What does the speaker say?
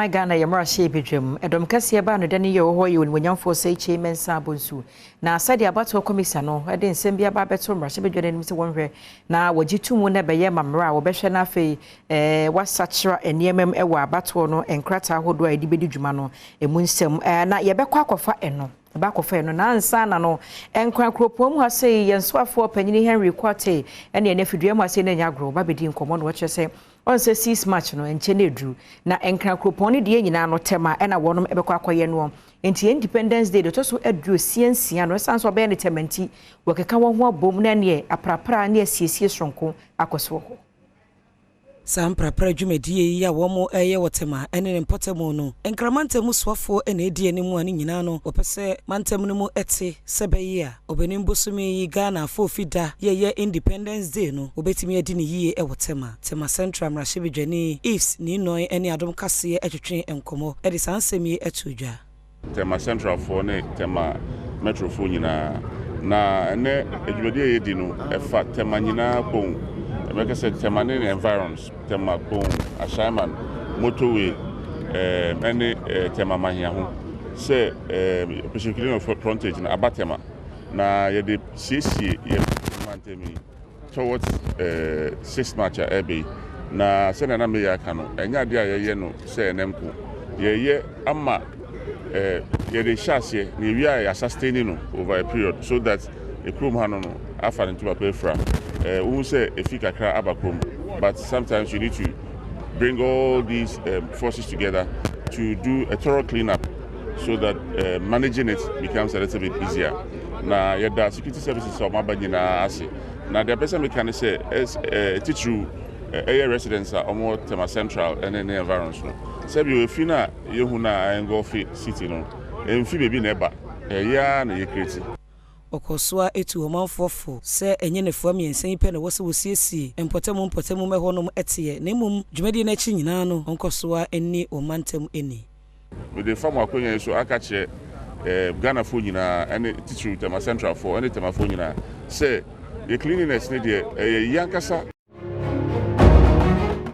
Ghana yɛ mmarahyɛ badwam ɛdɔm kɛseɛ baa no da no yɛ wɔ hɔ yɛ Onimuonyamfoɔ Osei Kyei Mensah Bonsu. Na sɛdeɛ abatoɔ kɔmisa no de nsɛm bi aba abɛto mmarahyɛ badwa no anim sɛ wɔnhwɛ na wɔgye to mu na ɛbɛyɛ ma mmerɛ a wɔbɛhwɛ no, afei wasakyera nneɛma mu wɔ abatoɔ no nkrataa ahodoɔ a yɛde bɛdi dwuma no emu nsɛm na yɛbɛkɔ akɔfa ɛno ɛba akɔfa ɛno. Na ansa na no, Nkran kuropɔn mu ha sei, yɛn soafoɔ panyini Henry Quartey ɛne ɛne afidua mu ase no anya agorɔ ba bɛdi nkɔmmɔ na wɔkyerɛ sɛ ɔn sɛ 6 March no nkyɛn no eduru na Nkran kuropɔn no deɛ nyinaa no Tema ɛna wɔnom ɛbɛkɔ akɔyɛ no. Nti Independence Day de ɛtɔ so 66 no, ɛsan so ɔbɛyɛ ne Tema, nti wɔkeka wɔn ho abom na neɛ aprapra ne asiesie soronko akɔ so wɔ hɔ. Saa mprapra dwumadie yi a wɔn ɛyɛ wɔ Tema ne ne mpɔtamu no, Nkran mantam soafoɔ na ɛdi anim a ne nyinaa no wɔpɛ sɛ mantam no mu ɛte sɛ bɛyɛ a Ɔbɛnem bosome yi, Ghana afoofi da yɛyɛ Independence Day no, wɔbɛtumi adi ne yie ɛwɔ Tema. Tema Central mmarahyɛbadwani Yves Nii Noi ne Adom Kaseɛ atwitwe nkɔmmɔ ɛde saa nsɛm yi ato dwa. Tema Centralfoɔ ne Tema Metrofoɔ nyinaa, na ɛnɛ adwumadie a yɛdi no ɛfa Tema nyinaa kpɔn. Ɛbɛka sɛ Tema ne ne environs, Tema Kpone, Ashaiman Motorway ɛne Tema Mahia ho sɛ Operation Clean of Frontage no aba Tema na yɛde siesie yɛ mantam yi towards 6 March a ɛbɛ yi. Na sɛnea na meyɛ aka no, ɛnyɛ adeɛ a yɛyɛ no sɛ ɛnɛ nko yɛyɛ ama yɛde hyɛ aseɛ na ewie a yɛasustain no over a period so that ekurom ha no afa ne ntoma pa afira. Wohu sɛ efi kakra aba kurom, but sometimes you need to bring all these forces together to do a thorough clean up so that managing it becomes a little bit easier. Na yɛda security services a wɔn aba nyinaa ase. Na deɛ pɛ sɛ meka ne sɛ titiriw ɛyɛ residents a wɔwɔ Tema Central ɛne ne environs no, sɛbi efi no a yɛhu no a engulf city no, ɛmfi baabi na ɛba, ɛyɛ ara na yɛcreate. Ɔkɔ so a etu ɔmanfoɔ fo sɛ ɛnyɛ nnafua 3 yi pɛ na ɛwɔ sɛ wɔsiesie mpɔtamu mpɔtamu mɛhɔnom ɛteɛ, na mmom dwumadie no akyi nyinaa no, ɔnkɔ so a ɛnni wɔn mantam ani. Mede fa mo akonnwa yi so aka kyerɛ Ghanafoɔ nyinaa ɛne titiriw Tema Centralfoɔ ɛne Temafoɔ nyinaa sɛ yɛ cleanliness ne deɛ ɛyɛ yi ankasa.